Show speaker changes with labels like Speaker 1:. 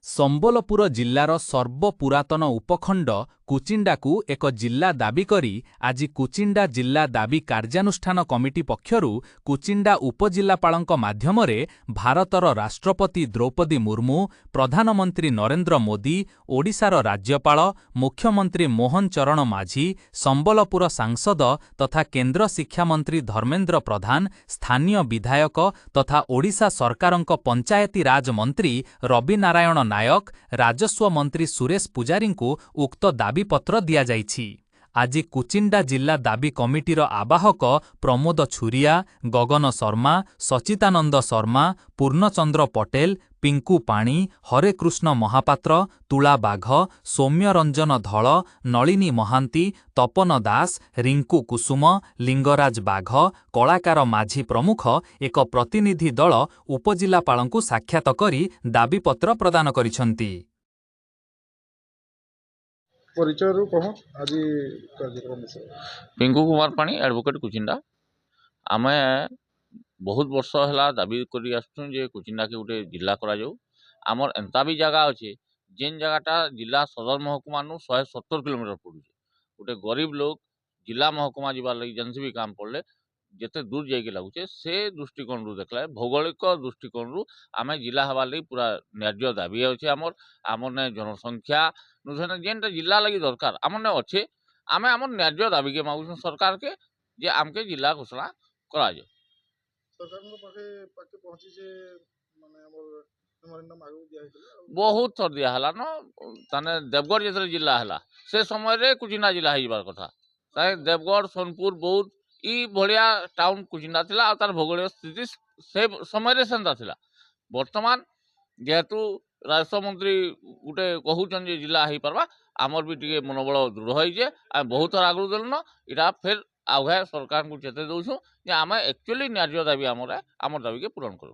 Speaker 1: ସମ୍ବଲପୁର ଜିଲ୍ଲାର ସର୍ବପୁରାତନ ଉପଖଣ୍ଡ କୁଚିଣ୍ଡାକୁ ଏକ ଜିଲ୍ଲା ଦାବି କରି ଆଜି କୁଚିଣ୍ଡା ଜିଲ୍ଲା ଦାବି କାର୍ଯ୍ୟାନୁଷ୍ଠାନ କମିଟି ପକ୍ଷରୁ କୁଚିଣ୍ଡା ଉପଜିଲ୍ଲାପାଳଙ୍କ ମାଧ୍ୟମରେ ଭାରତର ରାଷ୍ଟ୍ରପତି ଦ୍ରୌପଦୀ ମୁର୍ମୁ, ପ୍ରଧାନମନ୍ତ୍ରୀ ନରେନ୍ଦ୍ର ମୋଦି, ଓଡ଼ିଶାର ରାଜ୍ୟପାଳ, ମୁଖ୍ୟମନ୍ତ୍ରୀ ମୋହନ ଚରଣ ମାଝୀ, ସମ୍ବଲପୁର ସାଂସଦ ତଥା କେନ୍ଦ୍ର ଶିକ୍ଷାମନ୍ତ୍ରୀ ଧର୍ମେନ୍ଦ୍ର ପ୍ରଧାନ, ସ୍ଥାନୀୟ ବିଧାୟକ ତଥା ଓଡ଼ିଶା ସରକାରଙ୍କ ପଞ୍ଚାୟତିରାଜ ମନ୍ତ୍ରୀ ରବିନାରାୟଣ ନାୟକ, ରାଜସ୍ୱ ମନ୍ତ୍ରୀ ସୁରେଶ ପୂଜାରୀଙ୍କୁ ଉକ୍ତ ଦାବିପତ୍ର ଦିଆଯାଇଛି। ଆଜି କୁଚିଣ୍ଡା ଜିଲ୍ଲା ଦାବି କମିଟିର ଆବାହକ ପ୍ରମୋଦ ଛୁରିଆ, ଗଗନ ଶର୍ମା, ସଚିତାନନ୍ଦ ଶର୍ମା, ପୂର୍ଣ୍ଣଚନ୍ଦ୍ର ପଟେଲ, ପିଙ୍କୁ ପାଣି, ହରେକୃଷ୍ଣ ମହାପାତ୍ର, ତୁଳା ବାଘ, ସୌମ୍ୟରଞ୍ଜନ ଧଳ, ନଳିନୀ ମହାନ୍ତି, ତପନ ଦାସ, ରିଙ୍କୁ କୁସୁମ, ଲିଙ୍ଗରାଜ ବାଘ, କଳାକାର ମାଝୀ ପ୍ରମୁଖ ଏକ ପ୍ରତିନିଧି ଦଳ ଉପଜିଲ୍ଲାପାଳଙ୍କୁ ସାକ୍ଷାତ କରି ଦାବିପତ୍ର ପ୍ରଦାନ କରିଛନ୍ତି।
Speaker 2: ପରିଚୟରୁ କହ ଆଜି କାର୍ଯ୍ୟକ୍ରମ ବିଷୟରେ।
Speaker 3: ପିଙ୍କୁ କୁମାର ପାଣି, ଆଡ଼ଭୋକେଟ୍, କୁଚିଣ୍ଡା। ଆମେ ବହୁତ ବର୍ଷ ହେଲା ଦାବି କରି ଆସୁଛୁଁ ଯେ କୁଚିଣ୍ଡାକେ ଗୋଟେ ଜିଲ୍ଲା କରାଯାଉ। ଆମର୍ ଏନ୍ତା ବି ଜାଗା ଅଛେ, ଯେନ୍ ଜାଗାଟା ଜିଲ୍ଲା ସଦର ମହକୁମାନୁ 170 କିଲୋମିଟର ପଡ଼ୁଛେ। ଗୋଟେ ଗରିବ ଲୋକ ଜିଲ୍ଲା ମହକୁମା ଯିବାର୍ ଲାଗି ଯେନ୍ସି ବି କାମ ପଡ଼ଲେ ଯେତେ ଦୂର ଯାଇକି ଲାଗୁଛେ, ସେ ଦୃଷ୍ଟିକୋଣରୁ ଦେଖିଲେ, ଭୌଗୋଳିକ ଦୃଷ୍ଟିକୋଣରୁ ଆମେ ଜିଲ୍ଲା ହେବାର୍ ଲାଗି ପୁରା ନ୍ୟାଯ୍ୟ ଦାବି ଅଛେ ଆମର୍। ଆମର୍ ନେ ଜନସଂଖ୍ୟା ଯେନ୍ଟା ଜିଲ୍ଲା ଲାଗି ଦରକାର, ଆମର୍ ନେ ଅଛେ। ଆମେ ଆମର୍ ନ୍ୟାଯ୍ୟ ଦାବିକେ ମାଗୁଛୁଁ ସରକାରକେ ଯେ ଆମକେ ଜିଲ୍ଲା ଘୋଷଣା କରାଯାଉ।
Speaker 2: ସରକାରଙ୍କ ପାଖେ ପହଞ୍ଚିଛେ, ମାନେ ଆମର ମେମୋରାଣ୍ଡମ୍ ଆଗକୁ ଦିଆ ହେଇଥିଲା ଆଉ?
Speaker 3: ବହୁତ ଥର ଦିଆ ହେଲାନ। ତାନେ ଦେବଗଡ଼ ଯେତେବେଳେ ଜିଲ୍ଲା ହେଲା, ସେ ସମୟରେ କୁଚିଣ୍ଡା ଜିଲ୍ଲା ହେଇଯିବାର କଥା। ତାଏ ଦେବଗଡ଼, ସୋନପୁର, ବୌଦ୍ଧ ଇ ଭଳିଆ ଟାଉନ୍ କୁଚିଣ୍ଡା ଥିଲା ଆଉ ତାର ଭୌଗୋଳିକ ସ୍ଥିତି ସେ ସମୟରେ ସେନ୍ତା ଥିଲା। ବର୍ତ୍ତମାନ ଯେହେତୁ ରାଜସ୍ୱ ମନ୍ତ୍ରୀ ଗୋଟେ କହୁଛନ୍ ଯେ ଜିଲ୍ଲା ହେଇପାରବା, ଆମର ବି ଟିକେ ମନୋବଳ ଦୃଢ଼ ହେଇଛେ। ଆମେ ବହୁତ ଥର ଆଗରୁ ଦେଲୁନ, ଇଟା ଫେର୍ ଆଉ ଘାଏ ସରକାରଙ୍କୁ ଚେତେଇ ଦଉଛୁଁ ଯେ ଆମେ ଆକ୍ଚୁଆଲି ନ୍ୟାଯ୍ୟ ଦାବି ଆମର, ଆମର ଦାବିକେ ପୂରଣ କରୁ।